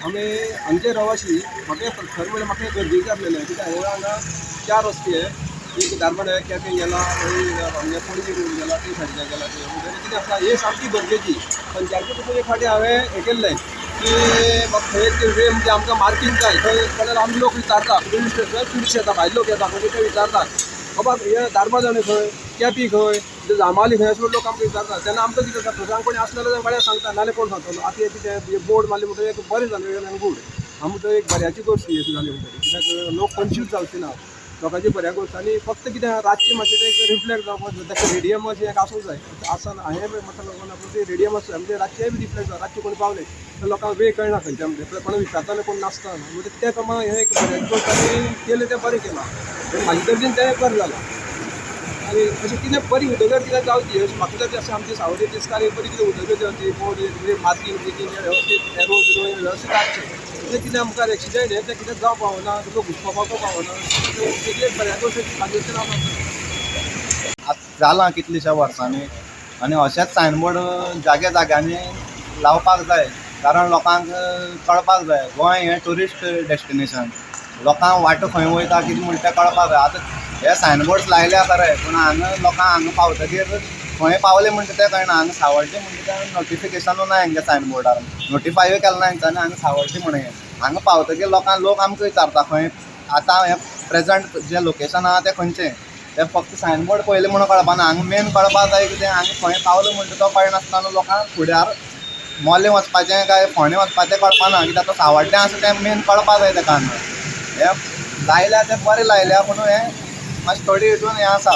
आमी हांगचे रवाशी. म्हाका खरें म्हणल्यार म्हाका गरजेचें आसलेलें, कित्याक हे हांगा चार रस्ते, एक धारबांदोड्या केपें गेला, मागीर आमगे पणजी रोड गेला, ते सायडीच्यान गेला. ते म्हणटकीर कितें आसा, हे सामकी गरजेची. पंचायती पसून एक फावटी हांवें हें केल्लें की बाबा थंय एक वे म्हणजे आमकां मार्कींग जाय. थंय जाल्यार आमी लोक विचारता, ट्युरिस्ट ट्युरिस्ट येता, भायले लोक येता, मागीर ते विचारतात, बाबा हे धारबांदोडें खंय, केपें खंय, जांबावली खंय, अशें म्हणून लोक आमकां विचारतात. तेन्ना आमकां कितें जाता, थंयच्यान कोणी आसलेलो जाल्यार बरें सांगता, नाल्यार कोण सांगतलो? आतां हें कितें बोर्ड मारले म्हणटकीर एक बरें जालें, वेल एंड गूड. आमकां तो एक बऱ्याची गोश्ट ही अशी जाली म्हणटकीर, कित्याक लोक कन्फ्यूज जावचे ना, लोकांची बऱ्या गोश्ट. आनी फक्त कितें आहा, रातचें मातशें तें एक रिफ्लेक्ट जावपाक जाय. ताका रेडियम अशें एक आसूंक जाय, आसना हें म्हाका लागून पूण तें रेडियम आसूं, म्हणजे रातचेंय बी रिफ्लेक्ट जाता. रातचें कोण पावलें तर लोकांक वे कळना खंयच्या, म्हणजे कोणा विचारताले कोण नासता न्हू. म्हणजे तें प्रमाण हें एक बऱ्याची गोश्ट आनी केलें तें बरें केलां, म्हाजे दर्जेन तें बरें जालां. आनी अशें कितें बरी उदरगत कितें जावची अशें म्हाका तरी अशें आमची सावड्डे दिसता. आनी बरी कितें उदरगत जावची, बोर्ड म्हणजे मार्कींग बिर्कींग वेवस्थीत, एरो बिरो वेवस्थीत आसचें, म्हणजे कितें मुखार एक्सिडंट हें तें कितें जावंक पावना, लोक घुसपाक पावना. एक बऱ्या गोश्ट म्हाजे वटेन हांव सांगता. आतां जालां कितलेश्या वर्सांनी आनी अशेंच सायनबोर्ड जाग्या जाग्यांनी लावपाक जाय, कारण लोकांक कळपाक जाय, गोंय हें ट्युरिस्ट डेस्टिनेशन. लोकांक वाटो खंय वयता, कितें म्हणटा तें कळपाक जाय. आतां हे सायनबोर्ड्स लायल्या खरें, पूण हांगा लोकांक हांगा पावतकीर खंय पावले म्हणटा तें कळना. हांगा सावड्डें म्हणटा तें नोटिफिकेशनूय ना हेंगे सायनबोर्डार, नोटिफायूय केलें ना हेंच्यांनी हांगा सावड्डें म्हणून. हें हांगा पावतकीर लोकांक, लोक आमकां विचारता, खंय आतां हें प्रेजंट जें लोकेशन आहा तें खंयचें. तें फक्त सायनबोर्ड पळयलें म्हणून कळपाना. हांगा मेन कळपाक जाय कितें, हांगा खंय पावलो म्हणटा तो कळनासतना लोकांक फुड्यार मोलें वचपाचें काय फोंडें वचपाचें कळपाना, कित्याक तो सावड्डें आसा तें मेन कळपाक जाय तेका. हांगा हें लायल्या तें बरें लायल्या, पूण हें मातशें थोडे हितून हें आसा.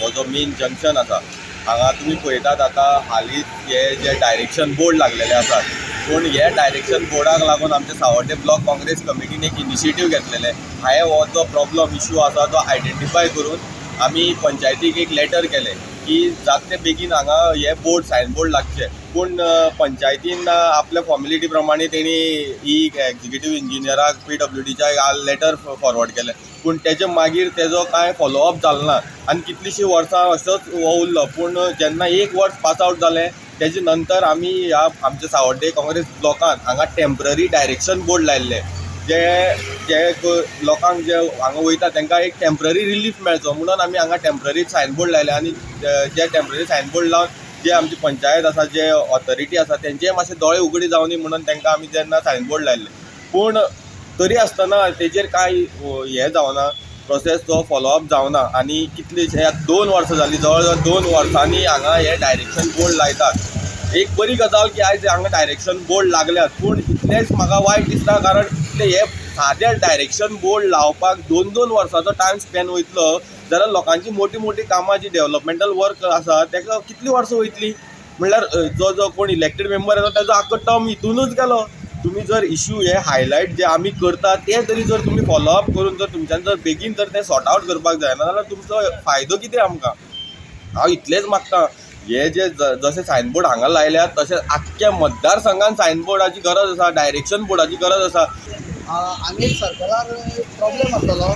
हो जो मेन जंक्शन आसा, हांगा तुमी पळयतात, आतां हालींच हे जे डायरेक्शन बोर्ड लागलेले आसात. पूण हे डायरेक्शन बोर्डाक लागून आमच्या सावड्डे ब्लॉक काँग्रेस कमिटीन एक इनिशिएटीव घेतलेलें. हांवें हो जो प्रॉब्लम इशू आसा तो आयडेंटिफाय करून आमी पंचायतीक एक लेटर केलें की जाता ते बेगीन हांगा हे बोर्ड, सायन बोर्ड लागचे. पूण पंचायतीन आपल्या फॉर्मेलिटी प्रमाणे तेणी ही एक्झिक्युटीव इंजिनियराक, पीडब्ल्यूडीच्या लेटर फॉरवर्ड केलें, पूण तेजे मागीर तेजो कांय फॉलोअप जालो ना आनी कितलींशीं वर्सां असोच हो उरलो. पूण जेन्ना एक वर्स पास आवट जालें, तेजे नंतर आमी ह्या आमच्या सावड्डे काँग्रेस ब्लॉकान हांगा टेंपररी डायरेक्शन बोर्ड लायल्ले, जे जे लोकांक जे हांगा वयता तांकां एक टेंपररी रिलीफ मेळचो म्हणून आमी हांगा टेंपररी सायन बोर्ड लायले. आनी जे टेंपररी सायन बोर्ड लावन जे आमची पंचायत आसा, जे ऑथॉरिटी आसा, तेंचेय मातशे दोळे उगडे जावनी म्हणून तांकां आमी जेन्ना सायन बोर्ड लायल्ले. पूण तरी आसतना तेजेर कांय हें जावना, प्रोसेस तो फॉलोअप जावना. आनी कितले 2 वर्सां जालीं, जवळ जवळ 2 वर्सांनी हांगा हे डायरेक्शन बोर्ड लायतात. एक बरी गजाल की आयज हांगा डायरेक्शन बोर्ड लागल्यात, पूण इतलेंच म्हाका वायट दिसता, कारण इतले हे सादे डायरेक्शन बोर्ड लावपाक 2-2 वर्सांचो टायम स्पॅन वयतलो जाल्यार लोकांची मोटी मोटी कामां जी डेवलपमेंटल वर्क आसा ताका कितलीं वर्सां वयतलीं? म्हणल्यार जो जो कोण इलेक्टेड मेंबर येता ताजो आख्खो टर्म हितूनच गेलो. तुमी जर इशू हे हायलायट जे आमी करता ते तरी जर तुमी फॉलोअप करून जर तुमच्यान जर बेगीन जर ते सॉर्ट आवट करपाक जायना जाल्यार तुमचो फायदो कितें आमकां? हांव इतलेंच मागता, हे जे जशे सायनबोर्ड हांगा लायल्यात तशें आख्ख्या मतदारसंघान सायनबोर्डाची गरज आसा, डायरेक्शन बोर्डाची गरज आसा. हांगा एक सर्कलार प्रॉब्लेम आसलेलो.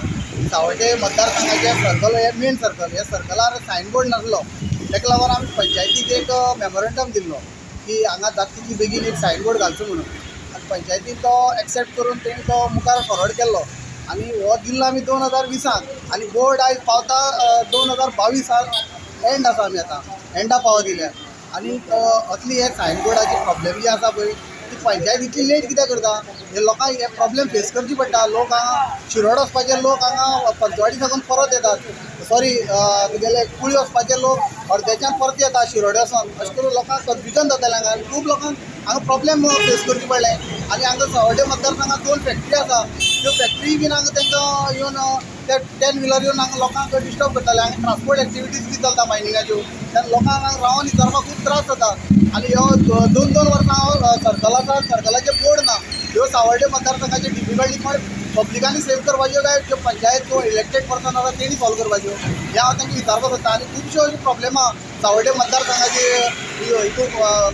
सावड्डे मतदारसंघाचे सर्कल हे मेन सर्कल, ह्या सर्कलार सायन बोर्ड नासलो. ताका लागून आमी पंचायतीक एक मेमोरेंडम दिल्लो की हांगा जाता तितली बेगीन एक सायन बोर्ड घालचो म्हणून. आनी पंचायतीन तो एक्सेप्ट करून तेणी तो मुखार फॉरवर्ड केल्लो आनी हो दिल्लो आमी 2020साक आनी बोर्ड आयज पावता 2022 एंड आसा. आमी आतां एंडा पावत दिल्या आनी असली हे सायन बोर्डाची प्रॉब्लेम जी आसा पळय, ती पंचायत इतली लेट कित्याक करता? हे लोकांक हे प्रॉब्लेम फेस करची पडटा. लोक हांगा शिरोड वचपाचे लोक हांगा पंचवाडी साकून परत येतात, सॉरी, तुगेले कुळी वचपाचे लोक अर्द्याच्यान परत येता शिरोडे वचोन. अशें करून लोकांक कन्फ्युजन जातालें हांगा आनी खूब लोकांक हांगा प्रॉब्लेम फेस करचे पडले. आनी हांगा सावड्डे मतदारसंघात दोन फॅक्टरी आसा. त्यो फॅक्टरी बीन हांगा तांकां येवन ते 10 व्हिलर येवन हांगा लोकांक डिस्टर्ब करताले. हांगा ट्रान्सपोर्ट एक्टिविटीज बी चलता मायनिंगाच्यो, तेन्ना लोकांक हांगा रावन विचारपाक खूब त्रास जाता. आनी ह्यो 2-2 वर्सां हांव सर्कल आसा, सर्कलाचे बोर्ड ना. ह्यो सावड्डे मतदारसंघाचे डिफिकल्टी पण पब्लिकांनी सेव करपाच्यो काय ज्यो पंचायत किंवा इलेक्टेड पर्सन आसा तेणी सॉल्व करपाच्यो, हें हांव तांकां विचारपाक सोदता. आनी खुबश्यो अश्यो प्रॉब्लेमां सावड्डे मतदारसंघाची हितून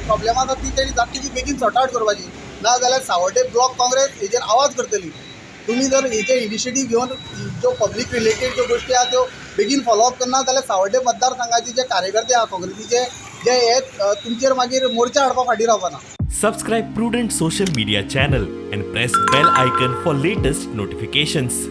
प्रॉब्लेमां आसा, ती तेणी जाता तितली बेगीन सॉर्ट आवट करपाची, ना जाल्यार सावड्डे ब्लॉक काँग्रेस हेजेर आवाज करतली. तुमी जर हेजेर इनिशिएटीव घेवन ज्यो पब्लीक रिलेटेड ज्यो गोश्टी आहा त्यो बेगीन फॉलोअप करना जाल्यार सावड्डे मतदारसंघाचे जे कार्यकर्ते आहा काँग्रेसीचे, जे हे तुमचेर मागीर मोर्चा हाडपाक फाटीं रावपाना. Subscribe Prudent Social Media channel and press bell icon for latest notifications.